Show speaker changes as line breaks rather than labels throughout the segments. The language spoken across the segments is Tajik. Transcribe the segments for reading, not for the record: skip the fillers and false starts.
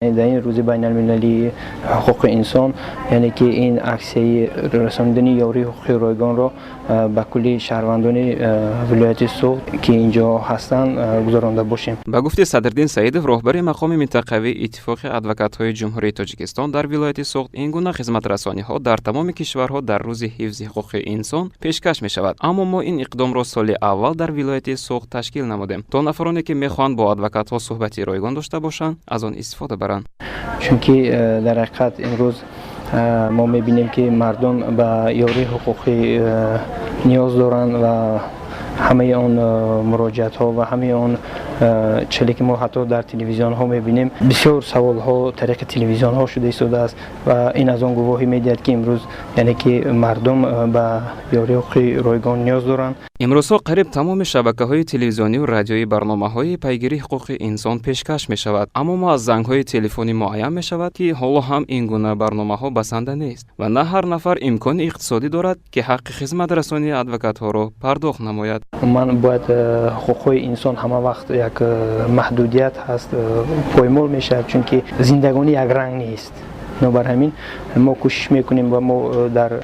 Дар ин рӯзи байналмилалии ҳуқуқи инсон, яъне ки ин аксияи расонидани ёрии ҳуқуқии ройгонро ба кулли шаҳрвандони вилояти Суғд, ки инҷо ҳастанд, гузаронда бошем.
Ба гуфти Садриддин Саидов, роҳбари мақоми минтақавии Иттифоқи адвокатҳои Ҷумҳурии Тоҷикистон дар вилояти Суғд, ин гуна хизматрасониҳо дар тамоми кишварҳо дар рӯзи ҳифзи ҳуқуқи инсон пешкаш мешавад, аммо мо ин иқдомро соли аввал дар вилояти Суғд ташкил намудем, то нафароне, ки мехоҳанд бо адвокатҳо суҳбати ройгон дошта бошанд, аз он истифода баранд.
Чунки дар ҳақиқат имрӯз мо мебинем, ки мардум ба ёрии ҳуқуқӣ ниёз доранд ва ҳамаи он муроҷиатҳо ва ҳамаи он чизе, ки мо ҳатто дар телевизионҳо мебинем, бисёр саволҳо тариқи телевизионҳо шуда истодааст ва ин аз он гувоҳӣ медиҳад, ки имрӯз, яъне ки мардум ба ёрии ҳуқуқи ройгон ниёз доранд.
Имрӯзҳо қариб тамоми шабакаҳои телевизионию радиоӣ барномаҳои пайгирии ҳуқуқи инсон пешкаш мешавад, аммо мо аз зангҳои телефонӣ муайян мешавад, ки ҳоло ҳам ин гуна барномаҳо басанда нест ва на ҳар нафар имкони иқтисодӣ дорад, ки ҳаққи хизматрасонии адвокатҳоро пардохт намояд.
Ман бояд ҳуқуқҳои инсон ҳама вақт як маҳдудият ҳаст, поймол мешавад, чунки зиндагонӣ якранг нест. Бинобар ҳамин мо кӯшиш мекунем ва мо дар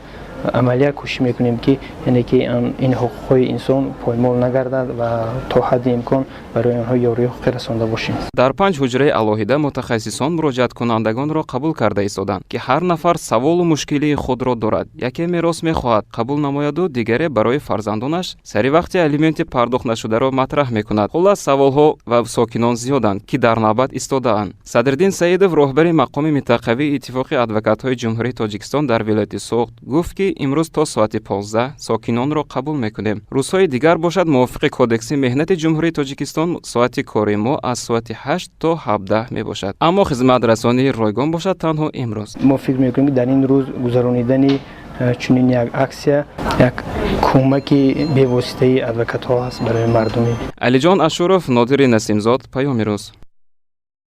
амалия кӯшиш мекунем, ки яъне ки ин ҳуқуқҳои инсон поймол нагардад ва то ҳадди имкон барои онҳо ёрии ҳуқуқӣ расонда бошем.
Дар панҷ ҳуҷраи алоҳида мутахассисон муроҷиаткунандагонро қабул карда истоданд, ки ҳар нафар саволу мушкилии худро дорад. Яке мерос мехоҳад қабул намояду дигаре барои фарзандонаш сари вақти алименти пардохт нашударо матраҳ мекунад. Хуллас, саволҳо ва сокинон зиёданд, ки дар навбат истодаанд. Садриддин Саидов, роҳбари мақоми минтақавии Иттифоқи адвокатҳои Ҷумҳурии Тоҷикистон дар вилояти Суғд, гуфт, ки имрӯз то соати 15 сокинонро қабул мекунем. Рӯзҳои дигар бошад, мувофиқи Кодекси меҳнати Ҷумҳурии Тоҷикистон, соати кори мо аз соати 8 то 17 мебошад, аммо хизматрасонии ройгон бошад танҳо имрӯз.
Мо фикр мекунем, ки дар ин рӯз гузаронидани чунин як аксия як кӯмаки бевоситаи адвокатҳо аст барои мардуми.
Алиҷон Ашуров, Нодири Насимзод, Паёми рӯз.